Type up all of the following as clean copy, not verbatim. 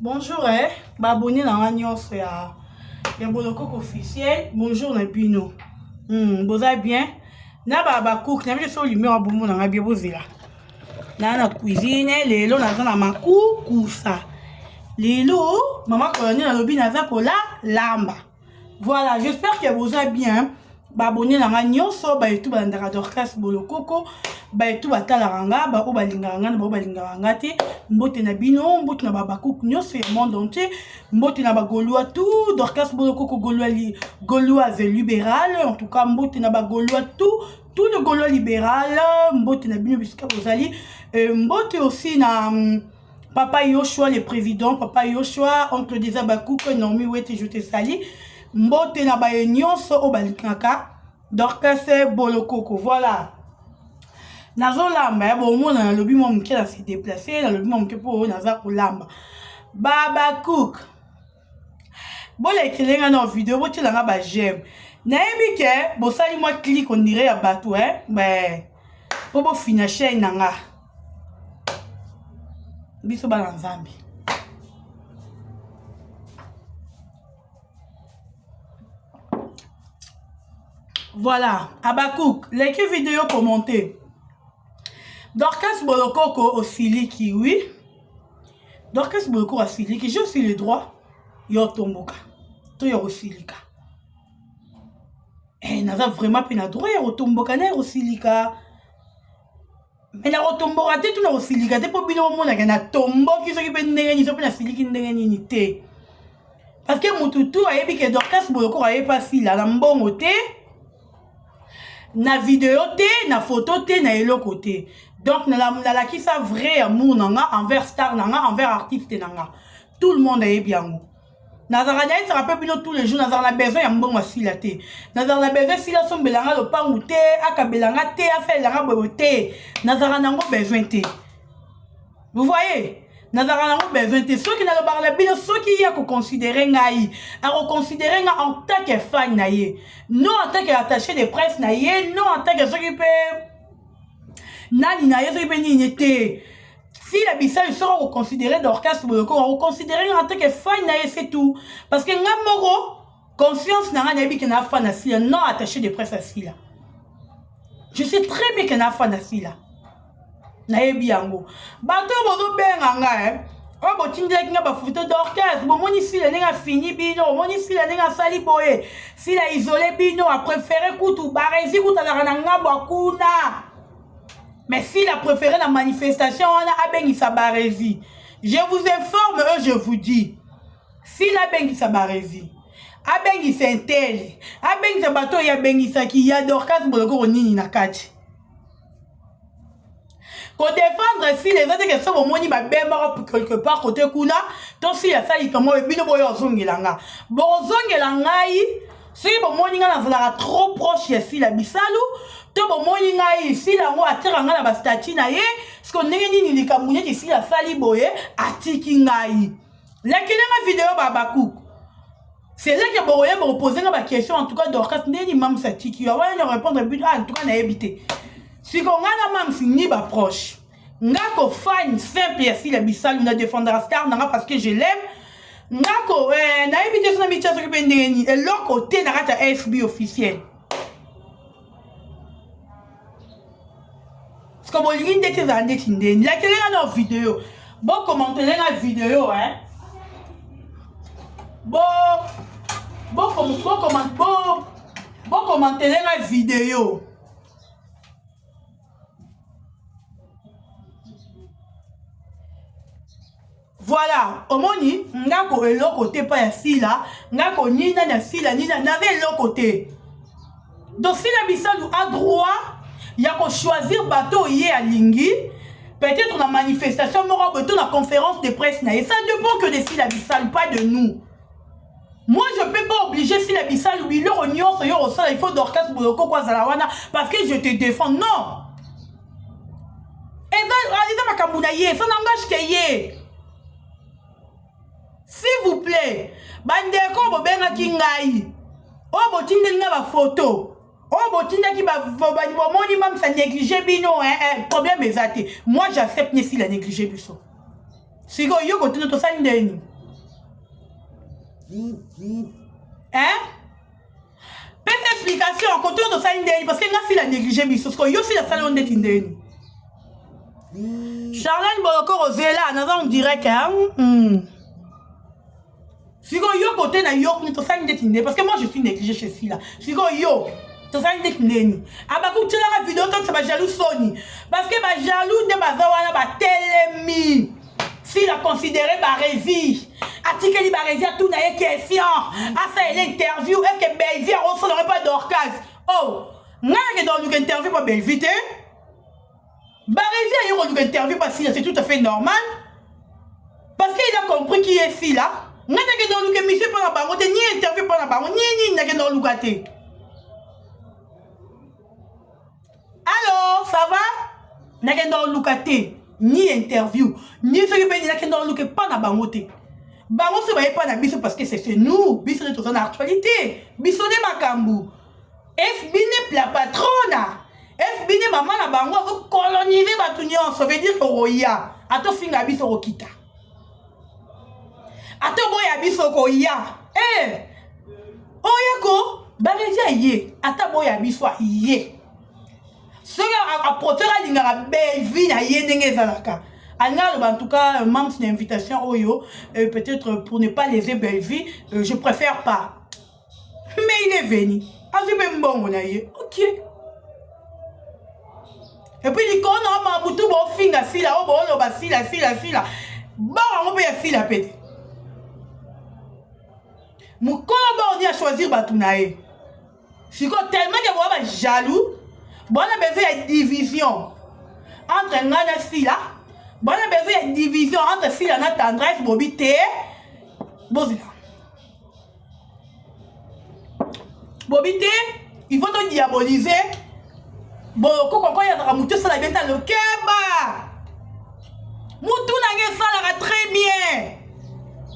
Bonjour eh, ba abonné na nga nyonso ya ya Bolokoko officiel. Bonjour na bino. Boza bien? Na ba ba cook na biso lumière bombo na nga bien bozela. Na na cuisine lelo naza na makukusa. Lelo mama colonel alobi naza kola lamba. Voilà, j'espère que boza bien. Ba abonné na nga nyonso, ba etu balandaka Dorcas Bolokoko, ba etu batalaka nga, ba oyo balingaka nga na ba oyo balingaka nga te. Mbote na bino, mbote na ba bakook nyonso ya monde entier, mbote na ba Gaulois tout, Dorcas Bolokoko Gaulois li, Gauloise libérale, en tout cas mbote na ba Gaulois tout, tout le Gaulois libéral, mbote na bino bisika bozali, mbote aussi na Papa Yoshua, le président, Papa Yoshua, oncle des Abakouk, Naomi Wete, je te salue. Mbote na baye nyonso oyo balingaka Dorcas Bolokoko. Voilà. Nazolamba ya bomona nalobi mwa moke na se déplacer, nalobi mwa moke mpo naza kolamba. Babakouk. Bolekele nga na video, botiela nga ba j'aime. Nayebi ke bosali mwa clic on dirait ya bato eh, ben po bofina chaîne na nga. Biso bana Nzambe. Voilà, Abakouk, like vidéo, commentez. Dorcas Bolokoko osiliki, oui. Dorcas Bolokoko asiliki, j'ai aussi le droit yo tomboka to ya kosilika. Eh, naza vraiment pe na droit ya kotomboka na ya kosilika. Me nakotomboka te to nakosilika te mpo bino bomonaka natomboki soki mpe ndenge nini soki mpe nasiliki ndenge nini te. Parce que mutu tu ayebi ke Dorcas Bolokoko ayebi mpe asila na mbongo te, na video te, na photo te, na eloko te. Donc nalakisa vrai amour na nga envers star na nga, envers artiste na nga. Tout le monde ayebi yango. Nazalaka nayebisaka mpe bino tous les jours, nazalaka na besoin ya mbongo asila te. Nazalaka na besoin sila asombela nga lopangu te, akabela nga te, asalela nga boye te. Nazalaka nango besoin te. Vous voyez? Nazalaka nango besoin te. Soki nalobaka na bino, soki ye akoconsidere ngai, akoconsidere nga en tant que fan na ye. Non en tant que attaché de presse na ye, non en tant que soki mpe nani na ye, soki mpe nini te. Sila Bisalu soki akoconsidere Dorcas Bolokoko, akoconsidere nga en tant que fan na ye, c'est tout. Parce que nga moko conscience na nga nayebi ke na fan na Sila, non attaché de presse à Sila. Je sais très bien que na fan na Sila. Nayebi yango. Bato oyo bozobenga nga eh, oyo botindelaki nga ba photo Dorcas, bomoni Sila ndenge afini bino, bomoni Sila ndenge asali boye, Sila isolé bino, a préféré kutu Barezi kutu azalaka na ngambo ya kuna. Mais s'il a préféré la manifestation, on a abengisa Barezi. Je vous informe, eux, je vous dis. S'il abengisa Barezi, abengisa Intel, abengisa bato ya abengisa ki ya Dorcas Bolokoko nini na kati. Ko défendre s'il eza te que so bomoni mabe moko quelque part côté kuna, to s'il asali kamo bino boyo ozongela nga. Bozongela ngai soki bomoni nga nazalaka trop proche ya Sila Bisalu, to bomoni ngai Sila yango atiaka ngai na ba statut na ye, siko ndenge nini likambo neti Sila asali boye atiki ngai. Lakele nga video ba Abakouk. C'est là que bokoya bokoposer nga ba question, en tout cas Dorcas ndenge nini Mam's atiki yo, wana na répondre bino, ah, en tout cas nayebi te. Siko nga na Mam's ni ba proche. Nga ko fan simple ya Sila Bisalu na défendra star na nga parce que je l'aime. Nga ko nayebi te sona mitia soki pe ndenge nini eloko te na kati ya FB officiel. Parce que bolingi ndeti ezala ndeti ndeni. Lakele nga na video. Bo commenter nga video hein. Bo bo bo comment bo bo commenter nga video. Voilà, omoni ngako eloko te pa ya Sila, ngako nina na Sila nina naza eloko te. Donc Sila Bisalu a droit ya ko choisir bato ye alingi, peut-être na manifestation moko boye to na conférence de presse na ye. Ça dépend que de Sila Bisalu, pas de nous. Moi je peux pas obliger Sila Bisalu biloko nyonso yo osala, il faut Dorcas Bolokoko azala wana parce que je te défends. Non. Eza makambo na ye, ça n'engage que ye. S'il vous plaît, bandeko bobengaki ngai, oyo botindeli nga ba photo, oyo botindaki ba bomoni mamisa négligé bino, hein, hein, problème eza te. Moi j'accepte ne Sila négligé biso. Sikoyo yo kotuna tosali ndeni. Hein? Pesa explication kote oyo tosali ndeni parce que nga sila néglige biso sikoyo yo sila asali yo ndeti ndeni. Charlène Bolokoro zela naza en direct hein? Sikoyo yo kote na yo tosali ndeti ndeni parce que moi je suis négligé chez Sila. Sikoyo yo tosali ndeti ndeni. Abaku tielaka video tokisa ba jaloux soni parce que ba jaloux nde baza wana batelemi. Sila considéré Barezi atikeli Barezi atuna ye question asalela interview est ce que Bellevue akosala yango epa Dorcas? Oh, ngai nakende koluka interview pa Bellevue te. Barezi aye koluka interview pa Sila, c'est tout à fait normal parce qu'il a compris qui est Sila. Ngai nakende koluka émission mpo na bango te, ni interview mpo na bango, ni nini nakende koluka te. Allo, ça va? Nakende koluka te, ni interview ni soki mpe nini, nakende koluka epa na bango te. Bango soki baye epa na biso parce que c'est nous, biso nde toza na actualité, biso nde makambo. FB nde la patrona, FB nde mama na bango, azokolonize bato nyonso. Veut dire okoya ata ofinga biso okokita, ata oboya biso okoya. Eh, oya ko Barezi aye, ata boya biso aye. Soki aprotere alingaka Bellevue na ye ndenge ezalaka, alinga aloba en tout cas mams na invitation oyo, peut-être pour ne pas léser Bellevue, je préfère pas, mais il est venu, azwi mpe mbongo na ye, ok. Et puis likolo na mamutu bofinga Sila oyo booloba Sila Sila Sila, bor yango mpe ya Sila pe te. Mokolo bor ni achoisir bato na ye. Sikoyo tellement ke boa bajaloux, boa na besoin ya division entre ngai na Sila, boa na besoin ya division entre Sila na Tendresse. Bobi te, bozela bobi te, il faut todiaboliser bokoko oyo azalaka motu esala bien. Talo keba, mutu na ngai esalaka très bien.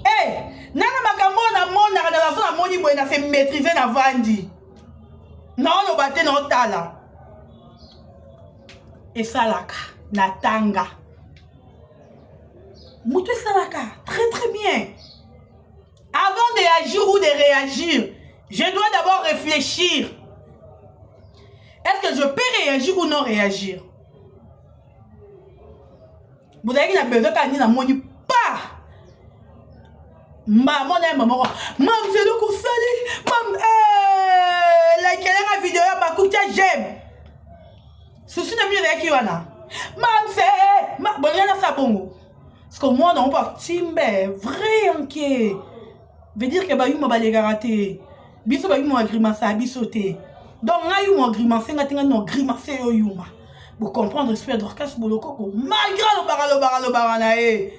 Eh, nana makambo oyo namonaka na laso, namoni boye na se maîtrise, navandi, naoloba te, naotala esalaka na tanga motu esalaka très très bien. Avant d'agir ou de réagir, je dois d'abord réfléchir: est-ce que je peux réagir ou non réagir? Bozalaki na besoin kaka nini? Namoni pa mbamona ye moko mam eloko osali mam likelanga video ya bakutia j'aime susu na bino ezalaki wana. Mamse bolinga nasala bongo parce que mwana yango batimbe vrai yanke, veut dire que bayuma balekaka te. Biso bayuma bagrimace ya biso te. Donc ngai yuma ogrimace nga te, ngai na ogrimace yo yuma. Bocomprendre esprit ya Dorcas Bolokoko, malgré alobaka alobaka alobaka na ye,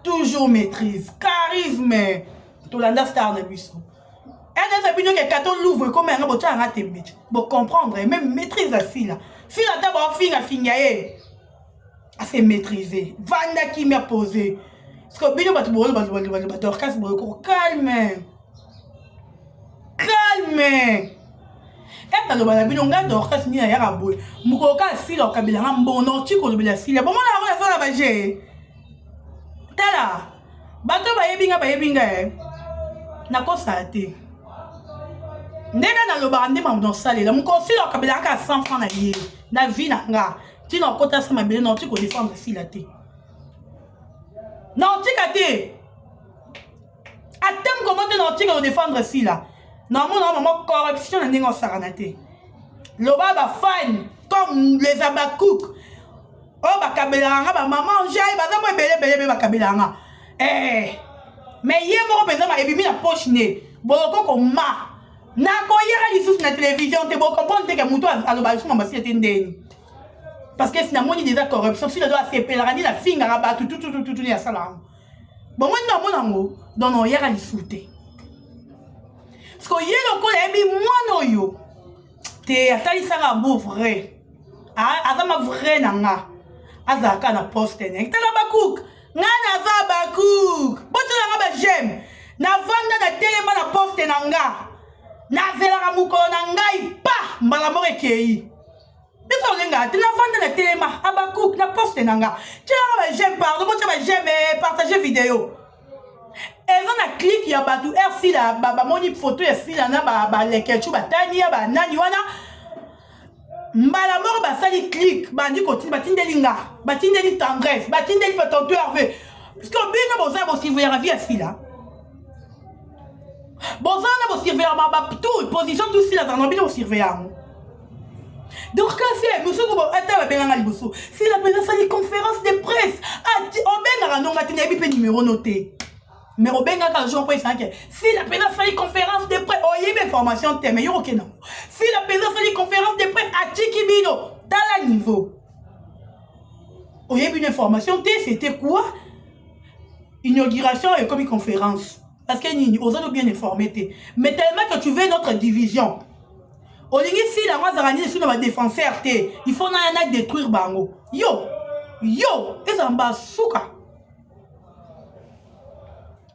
toujours maîtrise, charisme. Tolanda star na biso eza bino ke kato Louvre ekoma yanga botya yanga tembe te. Bocomprendre même maîtrise ya Sila. Sila ata baofingafinga ye, ase maîtriser, vanda kimia, posé. Parce que bino bato boyoloba Dorcas Bolokoko, calme, calme. Ete aloba na bino ngai Dorcas nini ayaka boye mokolo ka asila okabelanga mbongo na oti kolobela Sila. Bomona yango nasala baje. Tala, bato bayebi nga, bayebi nga e nakosala te ndenge nalobaka nde makambo naosalela. Mokolo Sila okabelaka kaka 100 franc na ye na vie na nga, ntina okota sa mabele na oti kodefendre Sila te, na otika te ata mokolo te, na otika kodefendre Sila. Namona mama corruption na ndenge osakana te. Loba bafan comme les abakouk oyo bakabelaka nga, bamama Angel baza mo ebele ebele ebele bakabelaka nga. Eh, mais ye moko mpenza ebimi na poche ne Bolokoko ma nakoyaka lisusu na télévision te. Bocomprendre te ke motu aloba lisusu mama Sila te ndeni, parce que namoni déjà corruption. Sila do asepelaka nde nafingaka bato tututututu nde asala yango. Bomoni na omona yango, donc naoyaka lisusu te. Parce que ye lokola ayebi mwana oyo te, atalisaka amour vrai, aza ma vrai na nga, azalaka na poste na tala bakook. Nga naza bakook, botielanga baj'aime. Navanda, na telema na poste na nga, nazelaka mokolo na ngai pa mbala moko ekei. Biso olengaka te. Navanda, na telema abakook na poste na nga. Tielanga baj'aime, pardon, botia baj'aime, partage video. Eza na clique ya bato r sila bamoni photo ya sila na balekechu batani ya banani wana mbala moko basali clique bandi kotinda batindeli nga batindeli tendresse batindeli pa tonto herve parceke bino boza bosurveillaka vie ya sila boza wana bosurveillaka tout position tout sila azalaka na bino bosurveilla yango dorcas ye mosuku ata babenganga liboso sila mpenza asali conférence de presse obengaka nonga te nayebi mpe numero no te mais obengaka jour mpo esangake sila mpenza asali conférence de presse oyebi information te mais yo okenda yango sila mpenza asali conférence de presse atiki bino tala niveau oyebi une information te c'était quoi inauguration ekomi conférence parce que nini oza no bien informé te mais tellement que tu veux notre division olingi sila yango azalaka nini soki na badéfenseur te il faut naya na détruire bango yo yo ezala mbasuka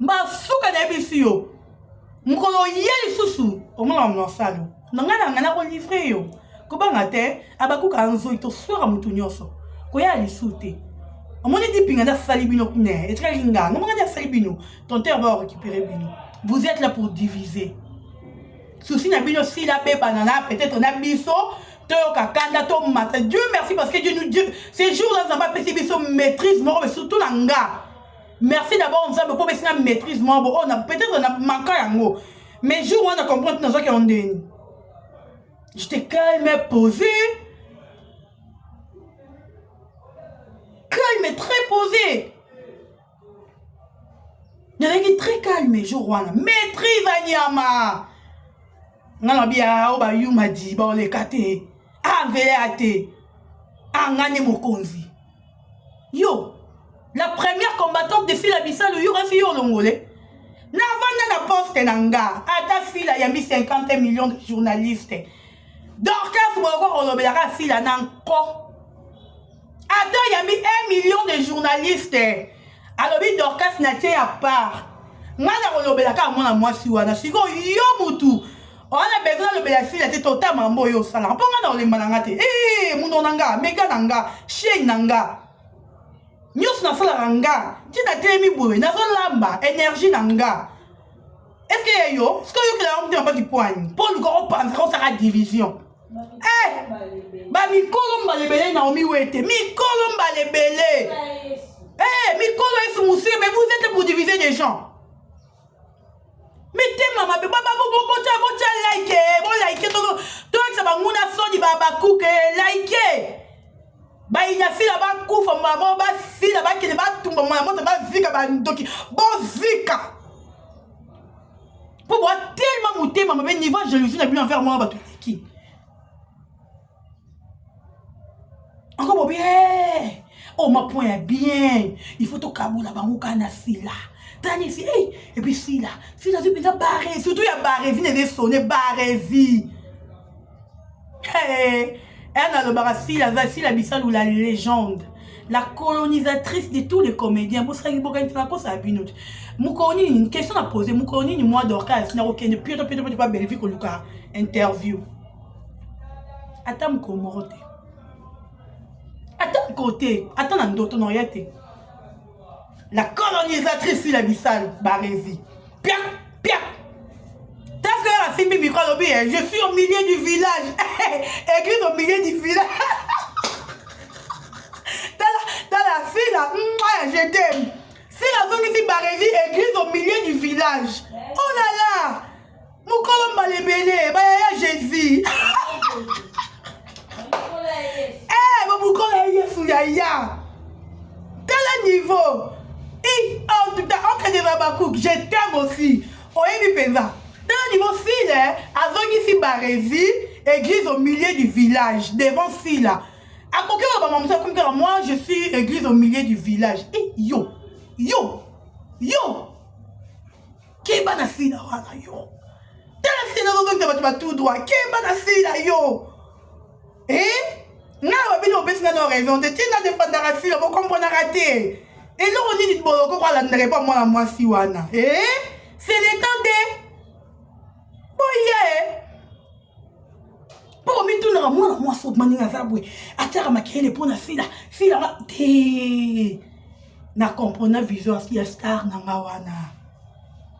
mbasuka nayebisi yo mokolo ye lisusu omona mosalo na ngai na ngai nakolivre yo kobanga te abakuka nzoi toswaka motu nyonso koya lisusu te omoni dipinga nde asali bino kuna etikali nga ngomaka nde asali bino tonter ba récupérer bino vous êtes là pour diviser souci na bino sila bebana na peut-être na biso toyoka kanda tomata dieu merci parce que dieu nous dieu ce jour là nzambe apesi biso maîtrise moko mais surtout na nga merci d'abord nzambe mpo opesi na maîtrise moko bo oyo oh, peut-être na manka yango mais jour wana comprendre nazwaki yango ndeni j'étais calme posé calme très posé nazalaki très calme jour wana maîtrise ya nyama nga na bia oyo bayuma di baoleka te avela te anga nde mokonzi yo la première combattante de fila bisalu yo kasi yo olongole navanda na poste na nga ata fila yambi 50 millions de journaliste dorcas boko kolobelaka fila na nko ata oyambi 1 million de journaliste alobi dorcas na tie ya part ngai nakolobela kaka mwana mwasi wana sikoyo yo mutu wana besoin nalobela sila te tota mambo oyo osalaka mpo ngai nakolemba na nga te ee eh, muno na nga mega na nga chaine na nga nyonso nasalaka nga ntina telemi boye nazolamba énergie na nga estce ye yo soki oyokela yango motema mpasi poani mpo oluka opanzaka osaka division eh bamikolo mbala ebele naomi wete mikolo mbala ebele eh mikolo yesu mosie mais vous êtes pour diviser des gens mitema mabe botya botya like bolike toyokisa banguna soni bakuke like bainasila bakufa mama basila bakende batumba mwana moto bazika bandoki bozika mpo boa tellement motema mabe niveau jalousie na bino envers mwana bato eleki encore bobi hey, oh ma point ya bien il faut tokabola bango kaka na sila tani si hey, et puis sila sila azwi mpenza barezi surtout ya barezi nde esone barezi hey, ene alobaka sila aza sila bisalu la légende la colonisatrice de tous les comédiens bosalaki bokanisa nakosa bino te mokolo nini question na pose mokolo nini moi dorcas nakokende pioto pioto pioto pa bellevue koluka interview ata mokolo moko te ata mokolo te ata na ndoto na oya te la colonisatrice sila bisal barezi pia pia taske oyo asimbi micro alobi eh, je suis au milieu du village église au milieu du village tala tala sila je t'aime sila azongisi barezi église au milieu du village oh là là mokolo mbala ebele bayaya jésus eh, bamokolo ya yesu yaya tala niveau i en tout cas entre des abakouk je t'aime aussi oyebi mpenza tala niveau sile azongisi barezi église au milieu du village devant sila akoki koloba mamosu akomi kaka moi je suis église au milieu du village e yo yo yo keba na sila wana yo tala sila ozozongisa bato ba tout droit keba na sila yo e ngai babini opesi nga no raison te tina defandaka sila bokomprenaka te eloko nini boloko koalandaka epa mwana mwasi wana e c'est le temps de boye mpo omitunaka mwana mwasi okoma ndenge aza boye atiaka makelele mpo na sila sila te na comprena vision ya star na nga wana.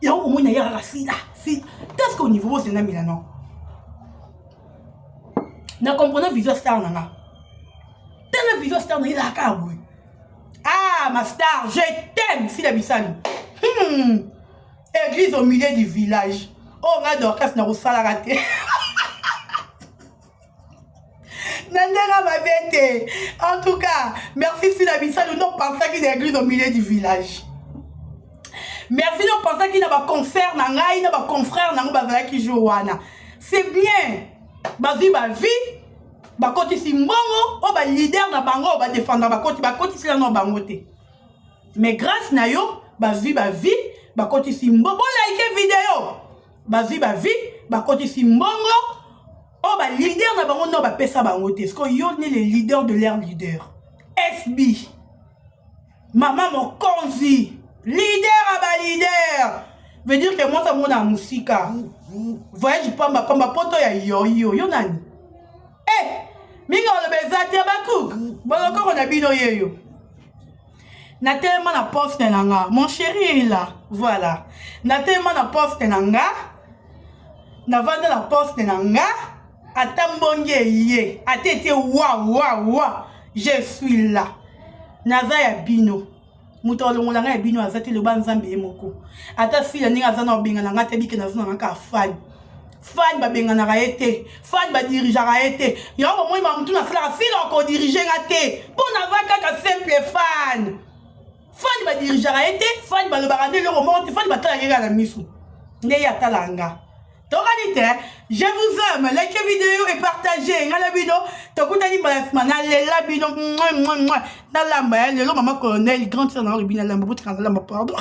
Yango omoni na ye kaka sila sila teske au niveau bosenda milano na comprendre vision star na nga. Tala vision star na ye ezalaka kaka boye. Ah, ma star, je t'aime, Sila Bisalu. Église au milieu du village. Oh, nga Dorcas na kosalaka te. Na ndenge mabe te. En tout cas, merci Sila Bisalu, no pensaki na église au milieu du village. Merci no pensaki na ba concert na ngai, na ba confrères nango bazalaki jour wana. C'est bien. Bazwi ba vie, bakotisi mbongo oyo ba leader na bango oyo badefendre bakoti bakotisi nano bango te, mais grâce na yo bazwi ba vie, bakotisi mbongo. Bolike video, bazwi ba vie, bakotisi mbongo oyo ba leader na bango no bapesa bango te. Siko yo ne le leader de leur leader, SB mama mokonzi, leader ya ba leader, veut dire que mwasi amona ya mosika, voyage pamba pamba, poto ya yo yo yo nani. Eh, mingi oloba eza te. Bakuk bolokoko na bino yeyo natelema na poste na nga. Mon chéri est là, voilà. Natelema na poste na nga, navanda na poste na nga. Ata mbongi eye, ata ete wa wa wa, je suis là, naza ya bino. Moto alongola ngai ya bino aza te. Loba Nzambe ye moko. Ata Sila ndenge aza na obenga na ngai te, bike naza na nga kaka fan. Fan babenganaka ye te, fan badirigeaka ye te. Yango bomoi mamutu nasalaka, Sila akodirige nga te, mpo naza kaka simple fan. Fan badirigeaka ye te, fan balobaka nde eloko moko te, fan batalaka ye kaka na misu nde ye atalaka nga. Tokani te. Je vous aime, like vidéo et partagez. Nga na bino tokutani mbala nsima. Nalela bino. Nalamba ya lelo, mama Colonel, grande sœur na alobi nalamba, botika nalamba, pardon.